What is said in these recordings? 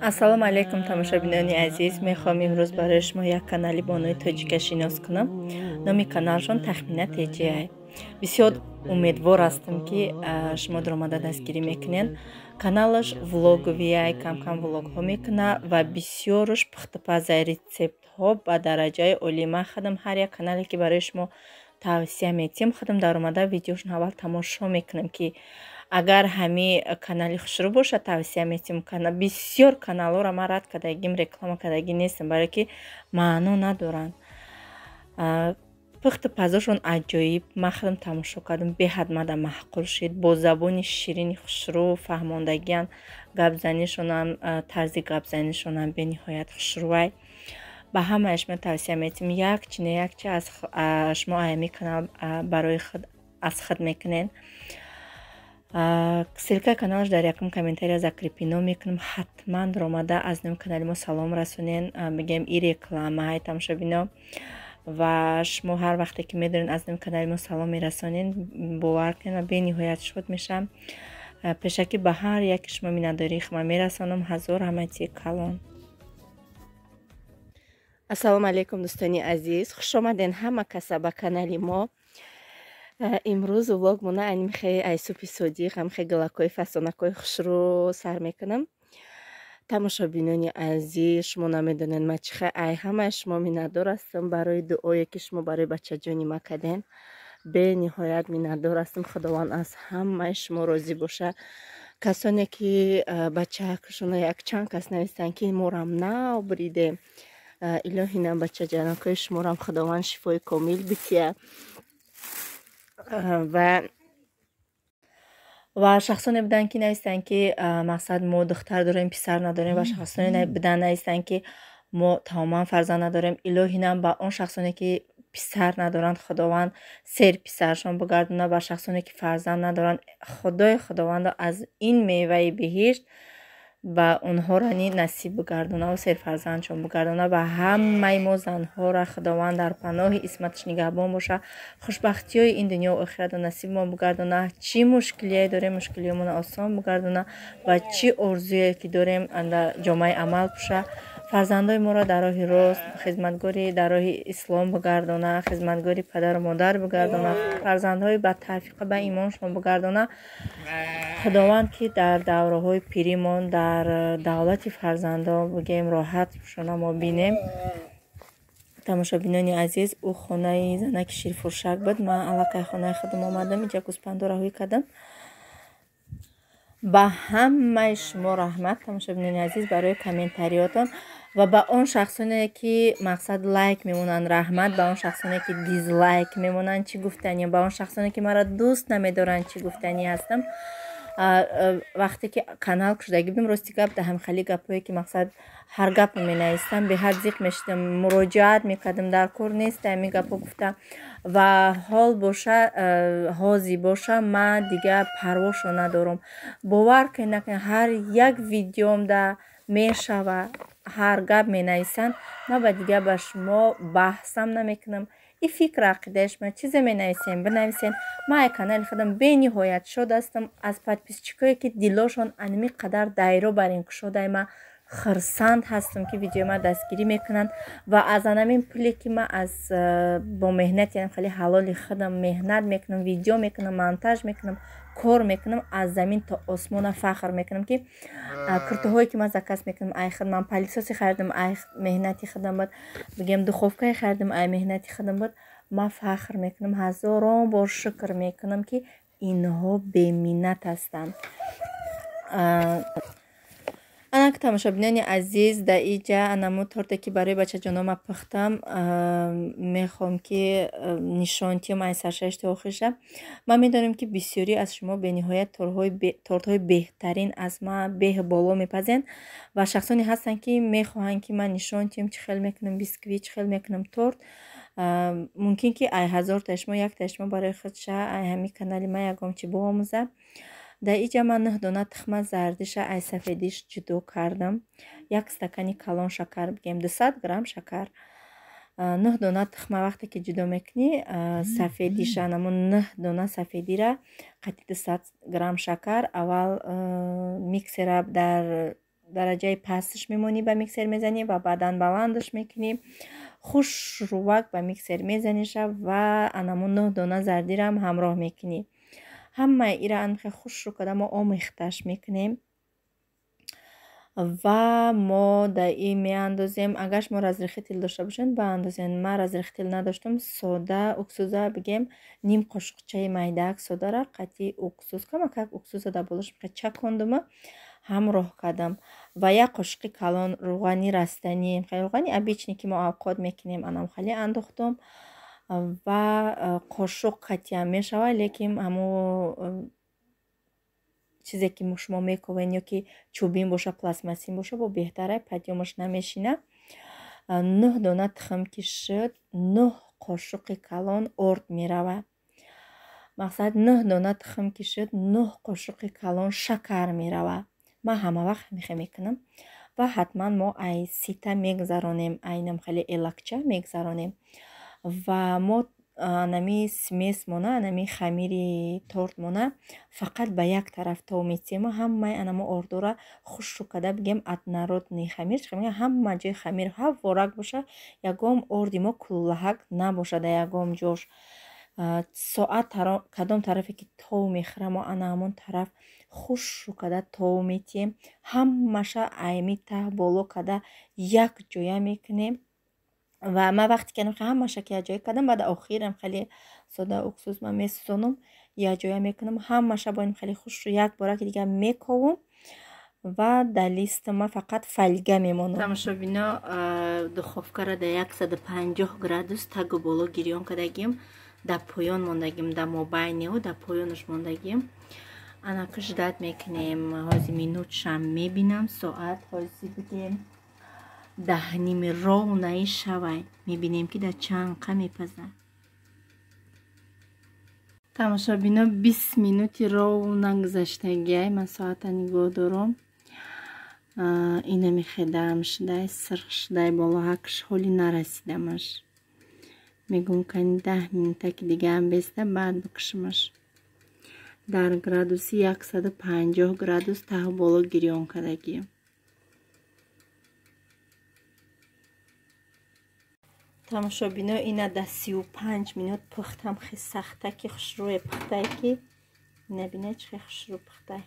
Ассалому алайкум, тамошобинони азиз. Мехоҳам имрӯз барои шумо як канали бонои тоҷика шинос кунам. Номи каналшон Тахмина Теҷиай. Бисёр умедвор ҳастам, ки шумо даромада дастгирӣ мекунед. Каналаш влоговый, камкам влогҳо мекунад ва бисёруш пухтупазай, рецептҳо ба дараҷаи олӣ. Ман худам ҳар як канале, ки барои шумо тавсия метиҳам, худам даромада видеошон аввал тамошо мекунам, ки агар ҳами канали хушрӯ бошад, тавсия метиҳам. Бисёр каналҳоро ман рад кардагим, реклама кардагӣ нестам, барое ки маъно надоранд. Пухту пазошон аҷоиб. Ман худам тамошо кардам, беҳад мада маъқул шид. Бо забони ширини хушрӯ фаҳмондагиан, гапзанишонам, тарзи гапзанишонам бениҳоят хушрӯай. Ба ҳамаи шумо тавсия метиҳам, як чи не як чи аз шумо аями канал барои худ аз худ мекунед. Ссылкаи каналаш дар якум комментария закреплено мекунам. Ҳатман даромада аз номи канали мо салом расонен. Мегӯем, и рекламаҳай, тамошобино, ва шумо ҳар вақте ки медонед, аз номи канали мо салом мерасонен, бовар кунед, ва бениҳоят шод мешавам. Пешакӣ ба ҳар яки шумо миннатдории худам мерасонам. Ҳазор раҳмати калон. Ассалому алайкум, дӯстони азиз, хушомаден ҳама каса ба канали мо. Имрӯз влогмона анимхе айсупи содиқ, ҳамхе галакҳои фасонакҳои хушрӯ сар мекунам. Тамошобинони азиз, шумо намедонед, ман чӣ хел ай ҳамаи шумо миннатдор ҳастам барои дуое, ки шумо барои бачаҷони ма карден. Бениҳоят миннатдор ҳастам. Худованд аз ҳамаи шумо розӣ бошад. Касоне ки бачаакшона, якчанд кас навистанд, ки морам нав бридем, илоҳи нам бачаҷанакҳои шуморам Худованд шифои комил бития. Ва шахсоне буданд, ки навистанд, ки мақсад, мо духтар дорем, писар надорем, ва шахсоне буданд, навистанд, ки мо тамоман фарзанд надорем. Илоҳи нам ба он шахсоне, ки писар надоранд, Худованд сер писаршон бигардонад, ва шахсоне, ки фарзанд надоранд, Худои Худовандо аз ин меваи биҳишт ба онҳоро ни насиб бигардонаву серфарзандшон бигардона. Ва ҳамаи мо занҳоро Худованд дар паноҳи исматаш нигаҳбон боша, хушбахтиҳои ин дунёу охиратро насибмон бигардона, чӣ мушкилие дорем, мушкилиҳомонро осон бигардона ва чӣ орзуе ки дорем, ҷомаи амал пӯша. Фарзандои моро дар роҳи рост, хизматгори дар роҳи ислом бигардона, хизматгори падару модар бигардона, фарзандҳои ба тавфиқа, ба имоншон бигардона. Худованд, ки дар давраҳои пиримон дар давлати фарзандон, бигем, роҳат шона мо бинем. Тамошобинони азиз, ӯ хонаи занаки ширфурӯшак буд. Ман аллакай хонаи худам омадам, инҷа гӯспандоро ҳӯй кардам. Ба ҳамаи шумо раҳмат, тамошобинони азиз, барои комментариётон ва ба он шахсоне, ки мақсад лайк мемонанд, раҳмат. Ба он шахсоне, ки дизлайк мемонанд, чӣ гуфтанӣ? Ба он шахсоне, ки маро дӯст намедоранд, чӣ гуфтанӣ ҳастам? Вақте ки канал кушодагӣ будам, рости гап, дар ҳамхели гапҳое, ки мақсад ҳар гапо менавистам, беҳад зиқ мешудам, муроҷиат мекардам, дар кор нест ҳамин гапҳо гуфта. Ва ҳол боша, ҳозир боша, ман дигар парвошо надорам. Бовар кунед, накунед, ҳар як видеомда мешава, ҳар гап менависанд, ман ба дигар ба шумо баҳсам намекунам. И фикр, ақидаи шумо, чизе менависем, бинависен. Ман ай канали худам бениҳоят шод ҳастам. Аз подписчикое, ки дилошон аними қадар дайро бар ин кушодай, ман хурсанд ҳастам, ки видеои ман дастгирӣ мекунанд. Ва аз анамин пуле, ки ман аз бо меҳнати хеле ҳалоли худам меҳнат мекунам, видео мекунам, монтаж мекунам, кор мекунам, аз замин то осмона фахр мекунам, ки куртаҳое, ки ман заказ мекунам, ай худ ман пылесосе харидам, ай меҳнати худам буд, бигем, духовкае харидам, ай меҳнати худам буд. Ман фахр мекунам, ҳазорон бор шукр мекунам, ки инҳо беминнат ҳастанд. Анак, тамошобинони азиз, дар иҷа анамо торте, ки барои бачаҷонома пухтам, мехоҳам, ки нишон тиҳам ай саршаш то охириша. Ман медонам, ки бисёрӣ аз шумо бениҳоят тортҳои беҳтарин, аз ман беҳ боло мепазед ва шахсоне ҳастанд, ки мехоҳанд, ки ман нишон тиҳам, чӣ хел мекунам бисквит, чӣ хел мекунам торт. Мумкин, ки ай ҳазортаи шумо яктаи шумо барои худша ай ҳамин канали ман ягон чӣ биомӯзад. Дар иҷа ман нӯҳ дона тухма зардиша ай сафедиш ҷудо кардам, як стакани калон шакар, бигем, 200 грамм шакар. Нӯҳ дона тухма вақте ки ҷудо мекунӣ сафедиша, намун нӯҳ дона сафедира қати 200 грамм шакар аввал миксера дар дараҷаи пастш мемонӣ, ба миксер мезанӣ ва баъдан баландаш мекунӣ. Хушрувак ба миксер мезаниша ва анамо 9 дона зардирам ҳамроҳ мекунӣ. Ҳамаи ира анхе хушрӯ карда мо омехташ мекунем ва мо дар ин меандозем. Агар шумо разрыхлитель дошта бошед, баандозен. Ман разрыхлитель надоштам, сода уксуза бигем ним қошуқчаи майдаак содара қатъи уксус, камакак уксуса дар болош чакондума ҳамроҳ кардам ва як қошуқи калон рӯғани растанӣ, рӯғани обычный ки мо авқот мекунем, анам хеле андохтум ва қошуқ қатъиам мешавад, лекин ҳамо чизе ки шумо мековен ё ки чӯбин боша, пластмассин боша, бо беҳтара, подъёмаш намешина. 9 дона тухм ки шуд, 9 қошуқи калон орд меравад. Мақсад 9 дона тухм ки шуд, 9 қошуқи калон шакар меравад. Ман ҳама вақт ҳамихе мекунам ва ҳатман мо ай сита мегзаронем, айнам хеле элакча мегзаронем ва мо анами смесь мона, анами хамири торт мона фақат ба як тараф тов метиҳем. Ҳамаи анамо ордора хушрӯ карда бигем однородный хамир, ҳама ҷои хамир ҳаворак боша, ягом орди мо куллаҳак набоша дар ягом ҷош. Соат кадом тарафе ки тов мехӯра, мо ана ҳамон тараф хушрӯ карда тов метиҳем. Ҳамаша айми таҳ боло карда як ҷоя мекунем. Ва ман вақте ки ҳамаша ки якҷоя кардам, баъд охирам хеле сода уксус ман месӯзонам, якҷоя мекунам, ҳамаша бо ин хеле хушрӯ як бора ки дигар мековам ва дар листа ман фақат фольга мемонам. Тамошобино, духовкаро дар 150 градус тагу боло гирён кардагим, дар поён мондагим, дар мобайнеу дар поёнаш мондагим. Анака ждать мекунем, ҳози минутшам мебинам, соат ҳози бигем 10:30 ровнаи шавай, мебинем ки дар чанд қа мепазад. Тамошобино, 20 минути ровна гузаштагиай, ман соата нигоҳ дорам. Инами хедам шудай, сирх шудай, болоҳакш ҳоли нарасидамаш. Мегӯм кани 10 минутаки дигаам беста, баъд бикушамаш. Дар градуси 150 градус таҳу боло гирён кардагием. Тамошобино, ина дар 35 минут пухтам, хе сахта ки хушрӯе пухтай ки ина бина чӣ хе хушрӯ пухтай.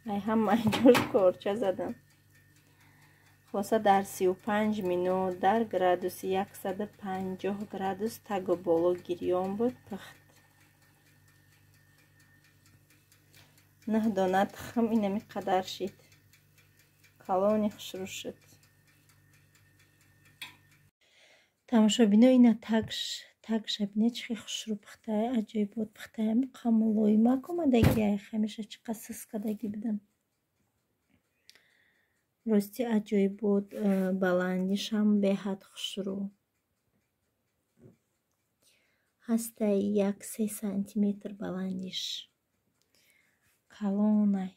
Ай ҳама ҷош корча задам. Хулоса дар 35 минут дар градуси 150 градус тагу боло гирён буд пухт. 9 дона тухм инами қадар шид, калони хушрӯ шуд. Тамошобино, ина тагша бина чӣ хел хушрӯ пухтай, аҷоибот пухтай. Қамулоимак омадагиай, ҳамеша чӣ қад сис кардагӣ будам. Рости аҷоибот, баландишам беҳад хушрӯ. Ҳастай 1-3 сантиметр баландиш. Калонай.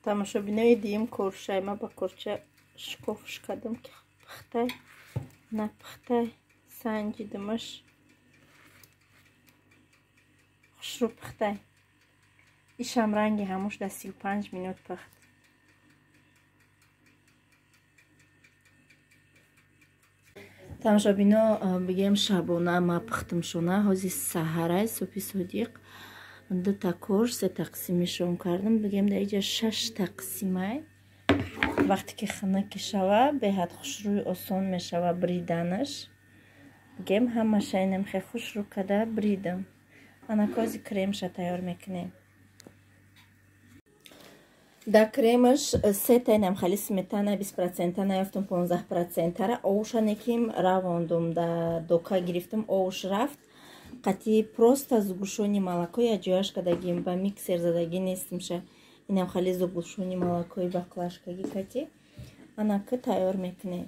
Тамошобинои диюм коршай, ман ба корча шикофш кардам ки пухтай, напухтай, санҷидимаш хушрӯ пухтай. Ишам ранги ҳамуш дар 35 минут пухт. Тамошобино, бигем шабона ма пухтам шона, ҳози саҳарай субҳи содиқ. 2 та корж 3 тақсимишон кардам, бигем дар иҷа 6 тақсимай. Вақте ки хунук шава, беҳад хушрӯй осон мешава бриданаш. Бигем ҳамаша инам хе хушрӯ карда бридам. Анакози кремша тайёр мекунем. Дар кремаш 3 та инам хали сметана 20% наёфтум, 15%-ра овша неким равондум, дар дока гирифтум, овш рафт. Қатъи просто сгущённый молоко якҷояш кардагим, ба миксер задагӣ нестимша. Инам хали сгущённый молокои баклажкаги кати анака тайёр мекунем.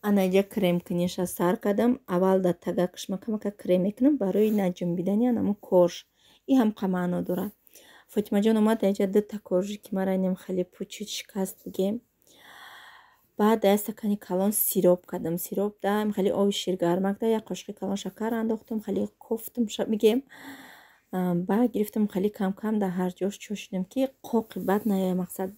Ана иҷа крем куниша сар кардам. Аввал дар тагакш макамака крем мекунам барои наҷунбидани анамо корж. И ҳам қамаъно дорад. Фотимаҷон омад, дар иҷа 2 та коржи ки мара инам хеле пучид шикаст бигем. Баъд дар як стакани калон сироп кардам. Сироп да хеле оби ширгармак да як қошиқи калон шакар андохтам, хеле кофтам мигем. Баъд гирифтам хеле кам-кам дар ҳар ҷош чошидам, ки қоқи бад наояд. Мақсад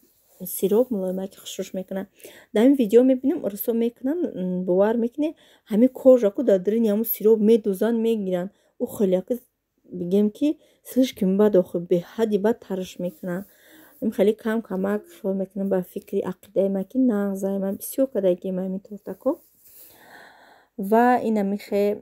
сироп мулоимаки хушрӯш мекунад. Дар ин видео мебинам урусо мекунанд, бовар мекунед, ҳамин кожаку дар даруни ҳамун сироп медӯзанд, мегиранд. Ӯ хеле бигем ки слишком бад, охир беҳадди бад тарш мекунанд. Ин хеле кам камак хиёл мекунам ба фикри ақидаи ман, ки нағзай ман бисёр кардагием ҳамин тортако. Ва ина михе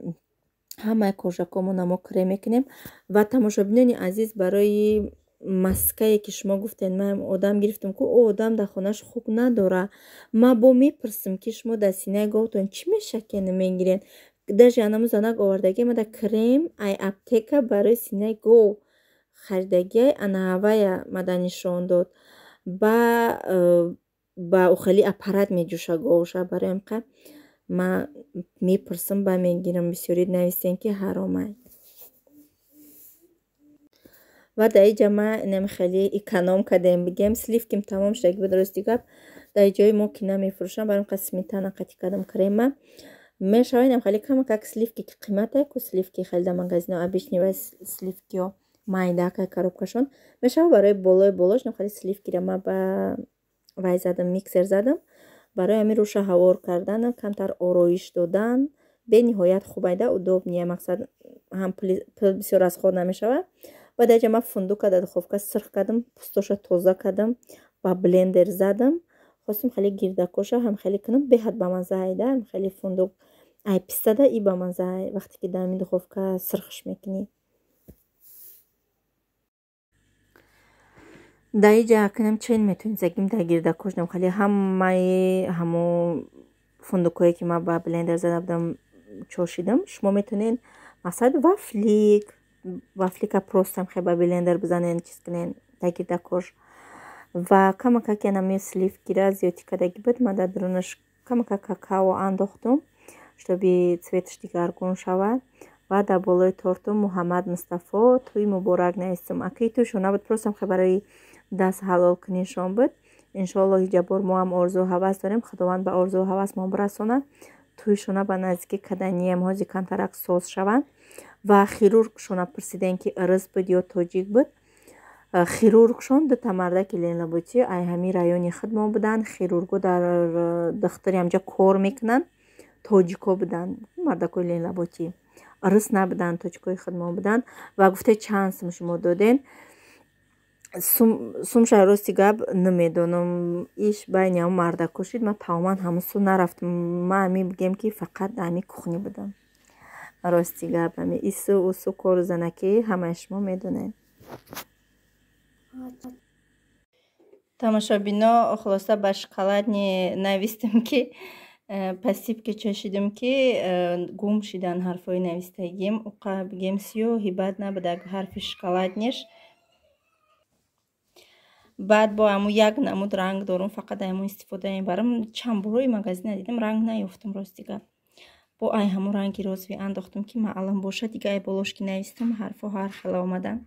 ҳамаи кожакомона мо крем мекунем. Ва тамошобинони азиз, барои маскае ки шумо гуфтед, ман одам гирифтам, ку ӯ одам дар хонааш хуб надора. Ман бо мепурсам, ки шумо дар синаи говтон чӣ мешакена мегиред? Даже анаму занак овардагӣ мада крем ай аптека барои синаи гов харидагиай, ана ҳавая мада нишон дод. Ба охали аппарат меҷӯша говша. Барои ҳамқа ман мепурсам, ба мегирам. Бисёри нависен, ки ҳаромай. Ва дар инҷа ман инам хеле эконом кардем, бигем сливким тамом шудаги буд. Рости гап, дар ҷои мо ки намефурӯшам, барои ҳамқа сметана қатӣ кардам крема. Мешава инам хеле камакак сливки, ки қиматай ку сливки хеле дар магазино обычный ва сливкио майдакай коробкашон мешава. Барои болои болош инам хеле сливкира ман ба вай задам, миксер задам, барои ҳамин рӯша ҳавор кардан, камтар ороиш додан бениҳоят хубайда, удобния. Мақсад ҳам пул бисёр аз хор намешавад. Ва дар инҷа ман фундука дар духовка сирх кардам, пӯстоша тоза кардам, ба блендер задам. Хостам хеле гирдакоша ҳам хеле кунам, беҳад бамаза айда. Хеле фундук ай пистада и бамаза, вақте ки дар ҳамин духовка сирхш мекунӣ. Дар инҷа акнам чен метавонем загим дар гирдакош нам хеле ҳамаи ҳамо фундукое ки ман ба блендер зада будам чошидам. Шумо метавонед мақсад вафлик, вафлика просто ҳам хеле ба блендер бизанед, чиз кунед дар гирдакош. Ва камакак янами сливкира зиёдтӣ кардагӣ буд, ман дар дарунаш камакак какао андохтум, чтобы цветаш дигаргун шавад. Ва дар болои торту Муҳаммад Мустафо тӯи муборак навистам. Акаи тӯйшон набуд, просто хеле барои даст ҳалол кунишон буд. Иншоаллоҳ ҳиҷабор мо ҳам орзу ҳавас дорем, Худованд ба орзу ҳавас мо бирасонад. Тӯйшона ба наздикӣ каданием, ҳозир камтарак соз шаванд. Ва хирургшона пурсидем, ки ирис буд ё тоҷик буд. Хирургшон дута мардаки ленлаботӣ ай ҳамин райони худ мо буданд. Хирурго дар духтари ҳамҷа кор мекунанд, тоҷико буданд, мардакои ленлаботӣ, рус набуданд, тоҷикои худ мо буданд. Ва гуфте чанд сум шумо доден? Сумша рости гап намедонам, иш байни ҳамун мардако шид. Ман тамоман ҳамун сум нарафтам. Ман ҳамин бигем, ки фақат дар ҳамин кухни будам. Рости гап, ҳамин ису усу кору занакӣ ҳамаи шумо медонед. Тамошобино, хулоса ба шоколадни навистам, ки посыпки чошидам, ки гум шидан ҳарфҳои навистагим. Уқа бигем сиёҳи бад набуд ҳарфи шоколадниш. Баъд бо ҳамун як намуд ранг дорум, фақат ҳамун истифода мебарам. Чанд борои магазина дидам, ранг наёфтам рости гап. Бо ай ҳамун ранги розовый андохтам, ки маълум бошад. Дига ай болош ки навистам, ҳарфҳо ҳар хела омаданд.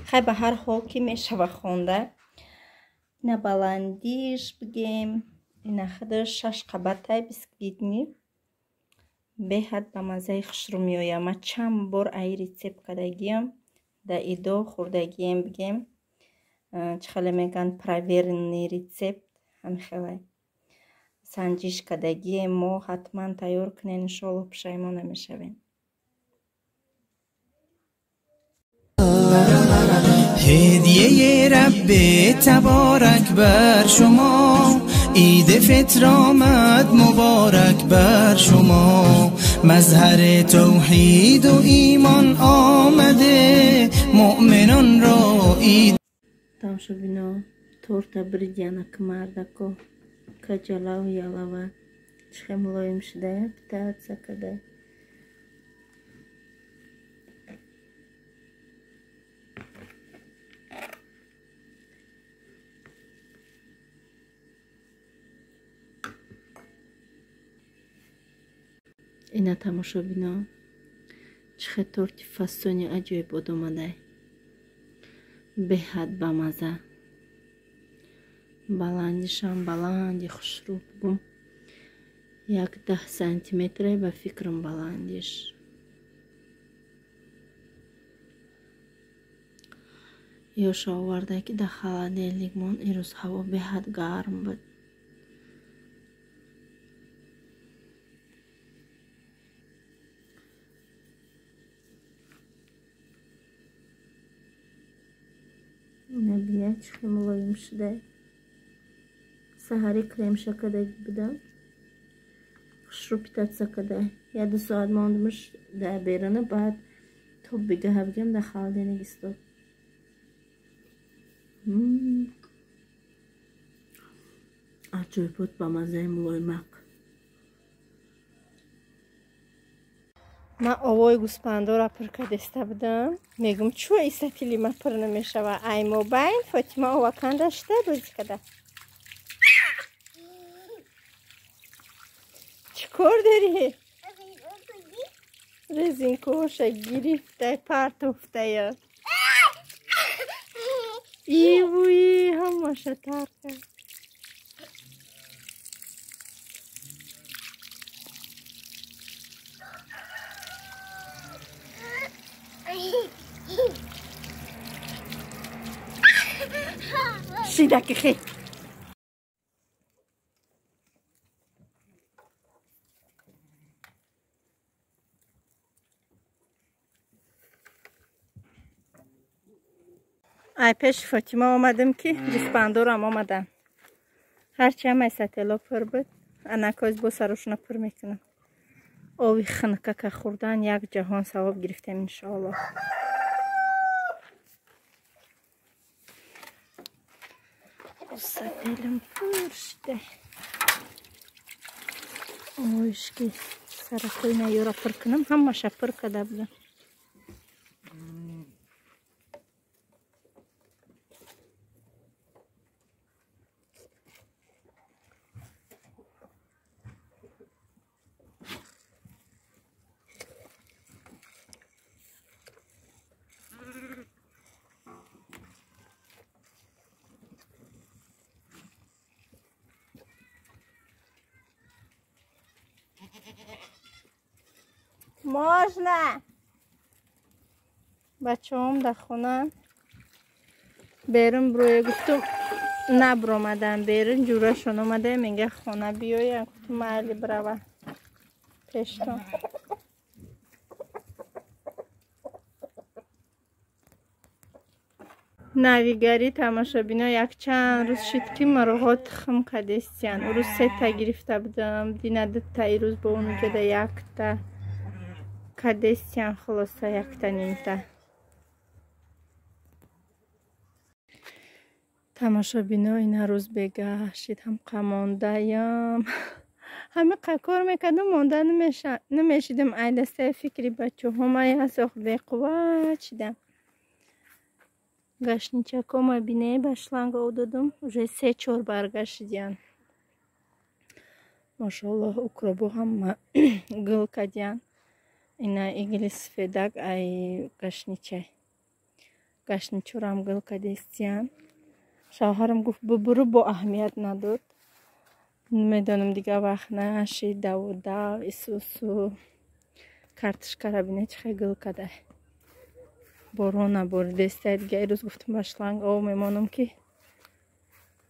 Хай, ба ҳар ҳол ки мешава хонда. Ина баландиш бигем, ина худаш 6 қабатай бисквитни, беҳад ба маззаи хушрӯ меояд. Ман чанд бор ай рецепт кардагиам, дар идо хӯрдагием, бигем чӣ хеле мегӯянд, проверенный рецепт, ҳамин хеле санҷиш кардагием мо. Ҳатман тайёр кунед, иншоаллоҳ пушаймон намешавем. هدیه رب تبارک بر شما، عید فطر آمد مبارک بر شما. مظهر توحید و ایمان آمده، مؤمنان را عید. Тамошобино, торта бридяна к мардако каҷалав ялава чӣ хел мулоим шудая, питаться када. Ина тамошобино, чӣ хел торти фасони аҷоибот омадай, беҳад бамаза, баландишам баланди хушрӯ бугум. 10 сантиметре ба фикрам баландиш. Ёша оварда ки дар холодильник мон ирӯз ҳаво беҳад гарм буд. Набинед чӣ хел мулоим шуда. Саҳари кремша кадаги будам. Хушрӯ питатса када. 1-2 соат мондимиш дар беруна, баъд то бигаҳа бигам дар холодильник истод. Аҷоибот ба маззаи мулоимак. Ман овои гӯспандора пур кардеста будам. Мегум чӯ исатили ма пур намешава. Ай мобайн Фотима оваканда шуда бозӣ када. Чӣ кор дорӣ? Резинкоша гирифта партофтая. Ивуи ҳамаша тар кард. Шидаки хе. Ай пеши Фотима омадам ки гӯспандорам омадам. Ҳарчи ҳамаи сатело пур буд, анакоз бо сарошона пур мекунам. Ови хунукака хӯрдан як ҷаҳон савоб гирифтем иншоаллоҳ. Сателам пур шуда. Ойшки саракои наёра пур кунам, ҳамаша пур карда будам. Можно? Бачаҳом дар хона берун броя гуфтум набромадан берун ҷурашон омада мега хона биёя гуфтум майли брава пештон. Навигарӣ тамошобино якчанд рӯз шид ки мароҳо тухм кадестиян. Урӯз 3та гирифта будам, дина 2та, ирӯз бо унҷода 1та кадестиян, хулоса 1та нимта. Тамошобино ина рӯз бегаҳ шид, ҳамқа мондаям. Ҳамиқа кор мекардам, монда намешидам. Ай дастаи фикри бачаҳомай ҳаст, беқувват шидам. Гашничакома бине ба шланга додум, уже 3-4 барга шидиян. Машаллоҳ, укробо ҳама гул кадиян. Ина игили сафедак ай гашничай. Гашничурам гул кадестиян. Шавҳарам гуфт бубуру бо аҳамият надод. Намедонам дига вақт нашид, даву дав, исусу. Картошкара бине чӣ хел гул кадай. Борон наборидестай дига ирӯз гуфтум ба шланг об мемонам ки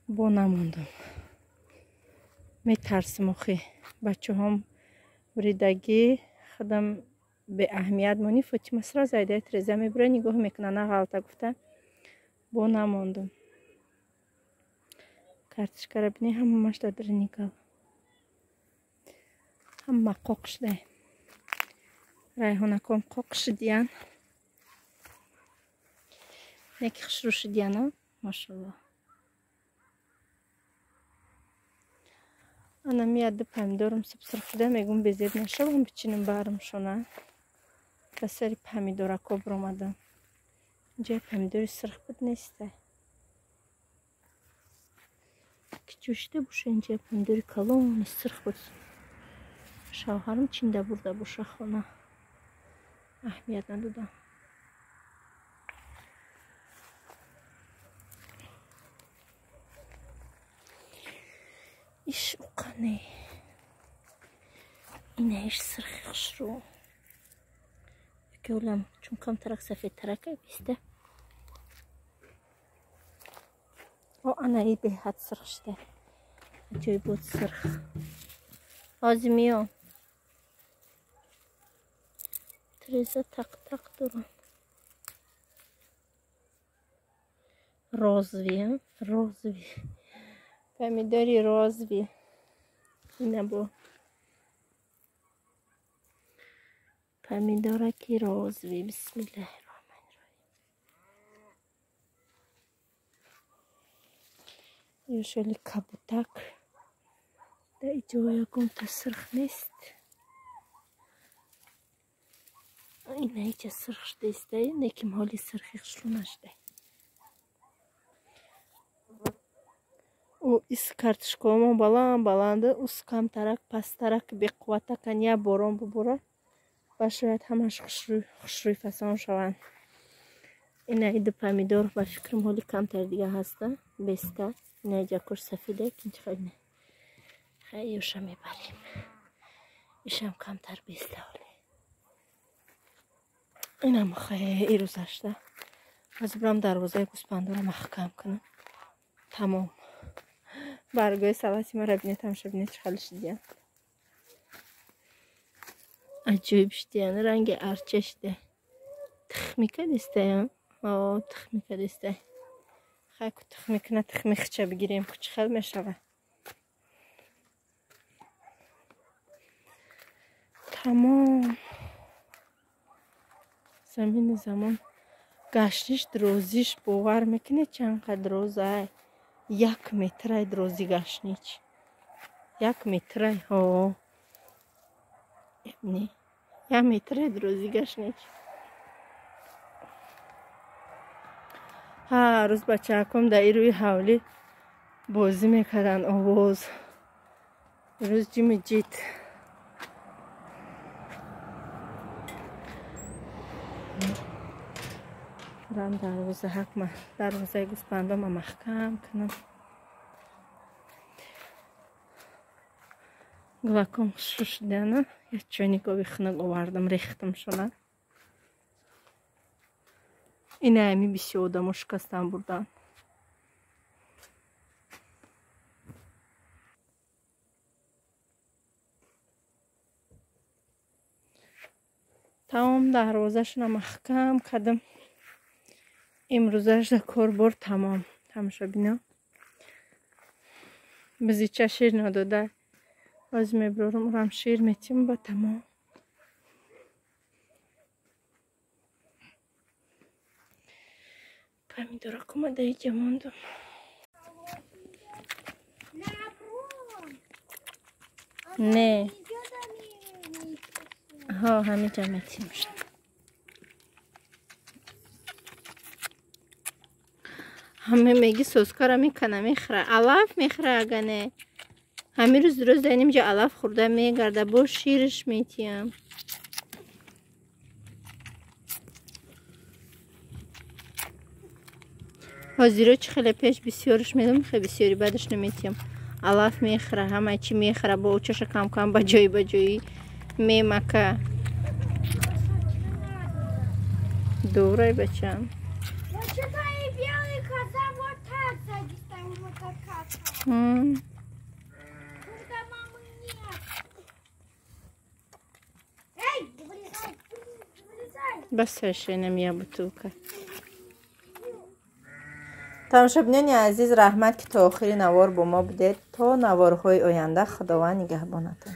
бо намондам. Метарсим охи. Бачаҳом буридагӣ худам беаҳамият монӣ. Фотима сразу айдаи треза мебура нигоҳ мекуна на ғалта гуфта бо намондум. Картошкара бини ҳамааш дар дарини гал. Ҳама қоқ шудай. Райҳонаком қоқ шудиян. Яки хушрӯ шудияна, машаллоҳ. Ана мияду помидорам субсурх шуда, мегум безеб нашавам, бичинам барам шона. Ба сари помидорако биромадам. Инҷа помидори сурх буд нестай. Ки ҷӯшида боша, инҷа помидори калони сурх буд. Шавҳарам чинда бурда боша хона. Аҳамият надодам. Иш уқане. Инаиш сирхи хушрӯ. Яке олам чун камтарак сафедтарака биста. О, ана и беҳад сирх шуда. Аҷоиб буд сирх. Ҳозир миём. Треза тақ-тақ дорам. Розовый, розовый. Помидори розовый. Ина бо. Помидораки розовый. Бисмиллаҳи роҳмани роҳим. Ёшоли кабутак. Дар иҷо ягонта сирх нест. Ина иҷа сирх шуда иста, лекин ҳоли сирхи хушрӯ нашуда. Ис картошкаҳомо баланд баланда, ус камтарак пасттарак беқувватакан, як борон бубора ва шояд ҳамаш хушрӯй фасон шаванд. Ина иду помидор ба фикрам ҳоли камтар дига ҳаста, беста. Ина ҷакуш сафеда, кинчи не. Хай ёша мебарем. Ишам камтар беста ҳоли. Инам хай ирӯзашта. Ҳозир бурам дарвозаи гӯспандоро маҳкам кунам. Тамом. Баргои салати маро бинед, ҳамеша бинед чӣ хеле шудиян. Аҷоиб шудиян, ранги арча шуда. Тухми кадистаян? О, тухми кадистай. Хай ку тухми куна, тухми хича бигирем, ку чӣ хел мешавад. Тамом. Замини замон гаштиш дрозиш бовар мекунед чанд қадр розай. 1 метрай дрози гаштнич. 1 метрай, ҳо. Не, 1 метрай дрози гаштнич. Ҳар рӯз бачааком дар рӯи ҳавлӣ бозӣ мекарданд овоз. Рӯз ҷими ҷид. Рам дарвоза ҳакма, дарвозаи гӯспандома маҳкам кунам. Гулаком хушрӯ шудана, як чойник оби хунук овардам, рехтам шона. Ина ами бисёр одамо шикастан бурдан. Тамом дарвозашона маҳкам кардам. Имрӯзаш корбор тамом. Тамошобино. Бизича шир надода. Ҳозир мебарорам, урам шир метим ба тамом. Помидоракума дар иҷа мондам. Не. Ҳо, ҳамиҷа метим. Ҳаме меги соскара мекана, мехӯра. Алаф мехӯра агане. Ҳамин рӯз рӯз дар инҷа алаф хӯрда мегарда, бо шириш метиям. Ҳозиро чӣ хеле пеш бисёриш медам, хеле бисёри баъдаш наметиям. Алаф мехӯра, ҳама чӣ мехӯра, бо очаша кам-кам ба ҷои ба ҷои мемака. Дурай бачам. Когда мамы нет. Эй, вылезай, вылезай. Бас я бутылка. Тамошобинони азиз, раҳмат ки то охири навор бо мо будед. То наворҳои оянда Худованд нигаҳбонатон.